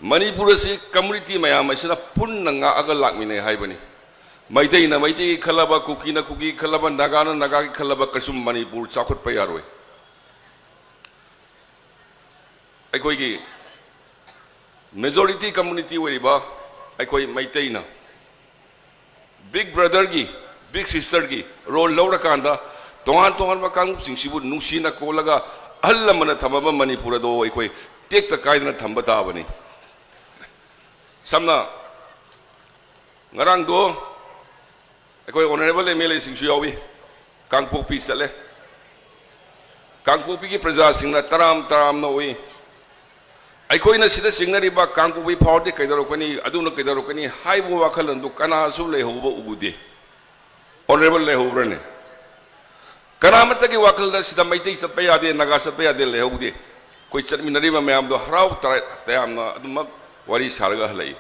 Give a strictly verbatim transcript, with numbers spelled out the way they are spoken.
ꯃꯅꯤꯄꯨꯔ ꯑꯁꯤ ꯀꯝꯃ꯭ꯌꯨꯅꯤꯇꯤ ꯃꯌꯥꯝ ꯑꯁꯤꯅ ꯄꯨꯟꯅ ꯉꯥꯛꯑꯒ ꯂꯥꯛꯃꯤꯟꯅꯩ ꯍꯥꯏꯕꯅꯤ꯫ ꯃꯩꯇꯩꯅ ꯃꯩꯇꯩꯒꯤ ꯈꯜꯂꯕ, ꯀꯨꯀꯤꯅ ꯀꯨꯀꯤ ꯈꯜꯂꯕ, ꯅꯥꯒꯥꯅ ꯅꯥꯒꯥꯒꯤ ꯈꯜꯂꯕ ꯀꯩꯁꯨ ꯃꯅꯤꯄꯨꯔ ꯆꯥꯎꯈꯠꯄ ꯌꯥꯔꯣꯏ꯫ ꯑꯩꯈꯣꯏꯒꯤ ꯃꯦꯖꯣꯔꯤꯇꯤ ꯀꯝꯃ꯭ꯌꯨꯅꯤꯇꯤ ꯑꯣꯏꯔꯤꯕ ꯑꯩꯈꯣꯏ ꯃꯩꯇꯩꯅ ꯕꯤꯛ ꯕ꯭ꯔꯗꯔꯒꯤ, ꯕꯤꯛ ꯁꯤꯁꯇꯔꯒꯤ ꯔꯣꯜ ꯂꯧꯔꯀꯥꯟꯗ ꯇꯣꯉꯥꯟ ꯇꯣꯉꯥꯟꯕ ꯀꯥꯡꯂꯨꯞꯁꯤꯡꯁꯤꯕꯨ ꯅꯨꯡꯁꯤꯅ ꯀꯣꯜꯂꯒ ꯑꯍꯜ ꯂꯃꯟꯅ ꯊꯝꯃꯕ ꯃꯅꯤꯄꯨꯔ ꯑꯗꯣ ꯑꯩꯈꯣꯏ ꯇꯦꯛꯇ ꯀꯥꯏꯗꯅ ꯊꯝꯕ ꯇꯥꯕꯅꯤ꯫ ꯁꯝꯅ ꯉꯔꯥꯡꯗꯣ ꯑꯩꯈꯣꯏ ꯑꯣꯅꯔꯦꯕꯜ ꯑꯦꯝ ꯑꯦꯜ ꯑꯦꯁꯤꯡꯁꯨ ꯌꯥꯎꯏ, ꯀꯥꯡꯄꯣꯛꯄꯤ ꯆꯠꯂꯦ꯫ ꯀꯥꯡꯄꯣꯛꯄꯤꯒꯤ ꯄ꯭ꯔꯖꯥꯁꯤꯡꯅ ꯇꯔꯥꯝ ꯇꯔꯥꯝꯅ ꯎꯏ꯫ ꯑꯩꯈꯣꯏꯅ ꯁꯤꯗ ꯆꯤꯡꯅꯔꯤꯕ ꯀꯥꯡꯄꯣꯛꯄꯤ ꯐꯥꯎꯔꯗꯤ ꯀꯩꯗꯧꯔꯛꯀꯅꯤ, ꯑꯗꯨꯅ ꯀꯩꯗꯧꯔꯛꯀꯅꯤ ꯍꯥꯏꯕ ꯋꯥꯈꯜꯂꯣꯟꯗꯨ ꯀꯅꯥꯁꯨ ꯂꯩꯍꯧꯕ ꯎꯗꯦ꯫ ꯑꯣꯅꯔꯦꯕꯜ ꯂꯩꯍꯧꯕ꯭ꯔꯅꯦ? ꯀꯅꯥꯃꯠꯇꯒꯤ ꯋꯥꯈꯜꯗ ꯁꯤꯗ ꯃꯩꯇꯩ ꯆꯠꯄ ꯌꯥꯗꯦ, ꯅꯥꯒꯥ ꯆꯠꯄ ꯌꯥꯗꯦ ꯂꯩꯍꯧꯗꯦ꯫ ꯑꯩꯈꯣꯏ ꯆꯠꯃꯤꯟꯅꯔꯤꯕ ꯃꯌꯥꯝꯗꯣ ꯍꯔꯥꯎ ꯇꯔꯥ-, ꯇꯌꯥꯝꯅ ꯑꯗꯨꯃꯛ ꯋꯥꯔꯤ ꯁꯥꯔꯒ ꯍꯜꯂꯛꯏ꯫